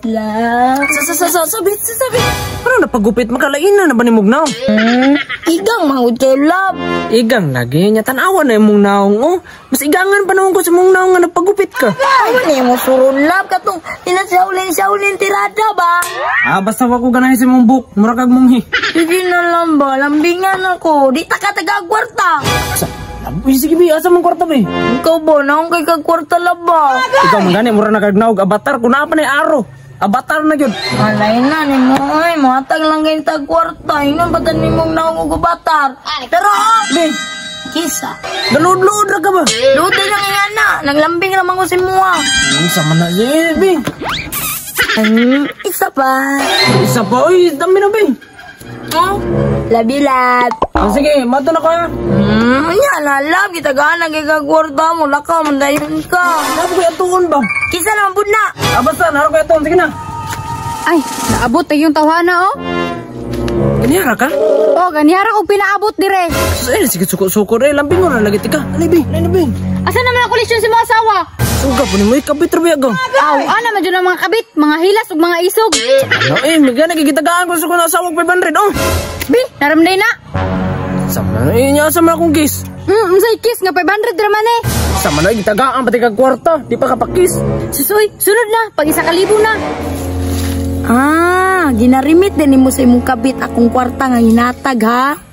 Love. Sa sabi, sa sabi. Ano napagupit makalain na ba ni mong naong? Igang mangud kay, love. Igang lagi niya tanawa na imong naong oh. Mas igangan pa naman ko sa mong naong nga nagpagupit ka. Awa ni mo suron, love, katong tina Shaolin tirada ba? Ah, basta wa ko ganahin sa imong buhok, mura kag munghi. Sige na lang ba, lambingan ako. Di ta ka taga kwarta. Sa, uy, sige bi, asa mong kwarta bi? Ikaw ba, naong kay kag kwarta, love ba? Ikaw man gani mura na kag naog avatar kun naa pa ni aro. Avatar na gyud. Alay na ni mo ay, mohatag lang kay tag kwarta. Ingon pa ni mong naong og avatar. Pero oh, Bi, kisa. Galuod-luod ra ka ba? Luto lang nga na, naglambing naman ko si Mua. Unsa man na si bi? Isa pa. Isa pa, uy, dami na bi. Oh, labi love. Ah, sige, mato na ko ha. Nya na love, kita gana kay kag kwarta mo, lakaw man dayon ka. Nabo ko atuon ba? Kisa naman pud na. Ah, basta, naro ko atuon, sige na. Ay, naabot ay yung tawhana oh. Ganihara ka? Oh, ganihara kong pinaabot dire. Eh, sige, suko-suko rin. Lambing mo na lagi tika. Ano bi? Ano bi? Asa naman ang koleksyon si mga asawa? Suga po ni mo, ikabit rin ba? Aw, ana man dyan ang mga kabit, mga hilas ug mga isog. Ano eh, magana gigitagaan ko sa kung asawa 500, oh. Bi, naramday na. Sama na eh, niya sa mga akong kiss. Unsay kiss nga 500 ra man eh. Sama na, gitagaan pati kag kwarta. Di pa kapakis. Susoy, sunod na, pag 1,000 na. Ah, ginarimit din nimo sa imong kabit akong kwarta nga hinatag ha.